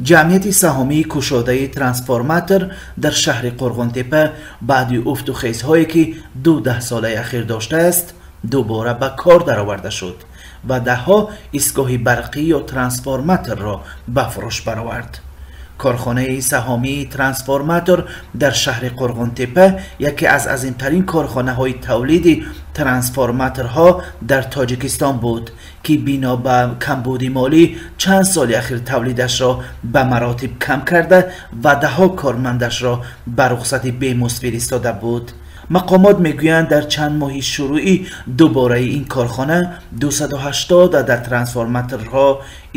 Ҷамъияти саҳомии кушодаи трансформатор дар шаҳри Қурғонтеппа баъди уфту хезҳое, ки ду даҳсолаи ахир доштааст, дубора ба кор дароварда шуд ва даҳҳо истгоҳи барқӣ ё трансформаторро ба фурӯш баровард. Корхонаи саҳомии трансформатор дар шаҳри Қурғонтеппа яке аз азимтарин корхонаҳои тавлиди трансформаторҳо дар Тоҷикистон буд, ки бино ба камбуди молӣ чанд соли ахир тавлидашро ба маротиб кам карда ва даҳҳо кормандашро ба рухсати бемузд фиристода буд. Мақомот мегӯянд, дар чанд моҳи шурӯъи дубораи ин корхона 280 адад трансформаторҳо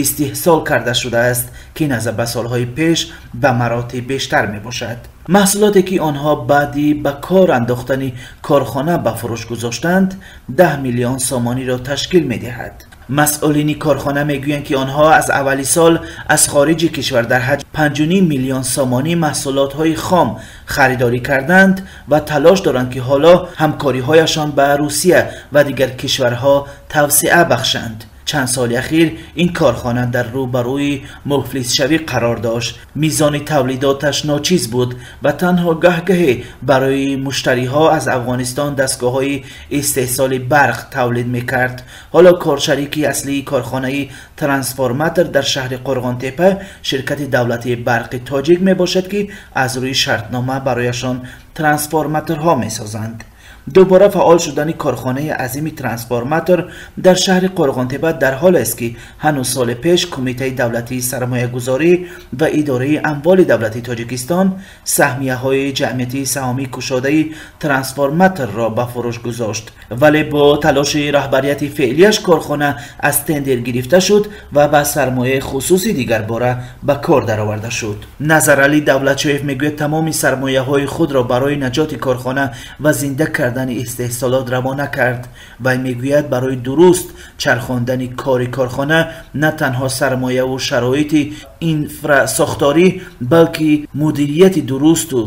истеҳсол карда шудааст, ки назар ба солҳои пеш ба маротиб бештар мебошад. Маҳсулоте, ки онҳо баъди ба кор андохтани корхона ба фурӯш гузоштанд, 10 миллион сомониро ташкил медиҳад. Масъулини корхона мегӯянд, ки онҳо аз аввали сол аз хориҷи кишвар дар ҳаҷм 5,5 миллион сомонӣ маҳсулотҳои хом харидорӣ карданд ва талош доранд, ки ҳоло ҳамкориҳояшон ба Русия ва дигар кишварҳо тавсеа бахшанд. Чанд соли ахир ин корхона дар рӯбарӯи муфлисшавӣ қарор дошт. Мизони тавлидоташ ночиз буд ва танҳо гаҳгаҳе барои муштариҳо аз Афғонистон дастгоҳҳои истеҳсоли барқ тавлид мекард. Ҳоло коршарики аслии корхонаи трансформатор дар шаҳри Қурғонтеппа ширкати давлатии барқи тоҷик мебошад, ки аз рӯи шартнома барояшон трансформаторҳо месозанд. Дубора фаъол шудани корхонаи азими трансформатор дар шаҳри Қурғонтеппа дар ҳолест, ки ҳанӯз соли пеш Кумитаи давлатии сармоягузорӣ ва идораи амволи давлати Тоҷикистон саҳмияҳои ҷамъияти саҳомии кушодаи трансформаторро ба фурӯш гузошт, вале бо талоши раҳбарияти феълияш корхона аз тендер гирифта шуд ва ба сармояи хусусӣ дигарбора ба кор дароварда шуд. Назаралӣ Давлатшоев мегӯяд, тамоми сармояҳои худро барои наҷоти корхона ва зинда кардани истеҳсолот равона кард. Вай мегӯяд, барои дуруст чархондани кори корхона на танҳо сармояву шароити инфрасохторӣ, балки мудирияти дурусту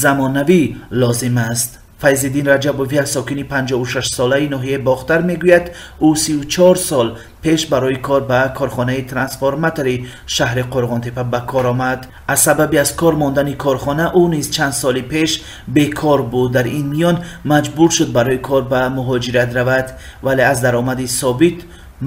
замонавӣ лозим аст. Файзиддин Раҷабов, як сокини 56-солаи ноҳияи Бохтар, мегӯяд, ӯ 34 сол пеш барои кор ба корхонаи трансформатори шаҳри Қурғонтеппа ба кор омад. Аз сабаби аз кор мондани корхона ӯ низ чанд соли пеш бекор буд. Дар ин миён маҷбур шуд барои кор ба муҳоҷират равад, вале аз даромади собит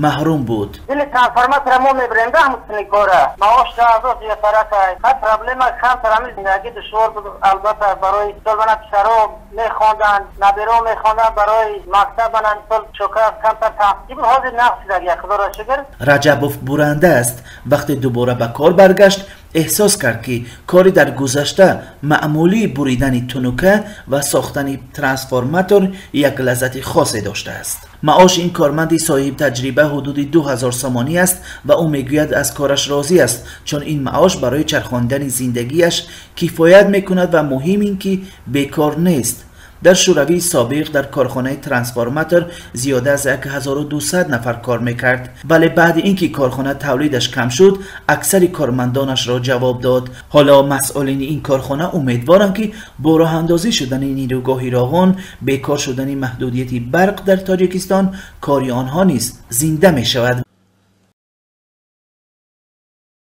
маҳрум буд. Дили трансформатора мо мебирем да ҳамсини кора. Маош 10,000 зиёдтаракай. Ҳар проблема камтар, ҳамин зиндагӣ душвор буд, албатта, барои мисол мана писаро мехонданд, наберо мехонданд, барои мактаб мана мисол чока камтар танқисӣ буд. Ҳозир нақс шудагия, худоро шукр. Раҷабов буранда аст. Вақте дубора ба кор баргашт, эҳсос кард, ки кори дар гузашта маъмулии буридани тунука ва сохтани трансформатор як лаззати хосе доштааст. Маоши ин корманди соҳибтаҷриба ҳудуди 2000 сомонӣ аст ва ӯ мегӯяд, аз кораш розӣ аст, чун ин маош барои чархондани зиндагиаш кифоят мекунад ва муҳим ин ки бекор нест. Дар Шӯравии собиқ дар корхонаи трансформатор зиёда аз 1200 нафар кор мекард, вале баъди ин ки корхона тавлидаш кам шуд, аксари кормандонашро ҷавоб дод. Ҳоло масъулини ин корхона умедворанд, ки бо роҳандозӣ шудани нерӯгоҳи Роғун, бекор шудани маҳдудияти барқ дар Тоҷикистон, кори онҳо низ зинда мешавад.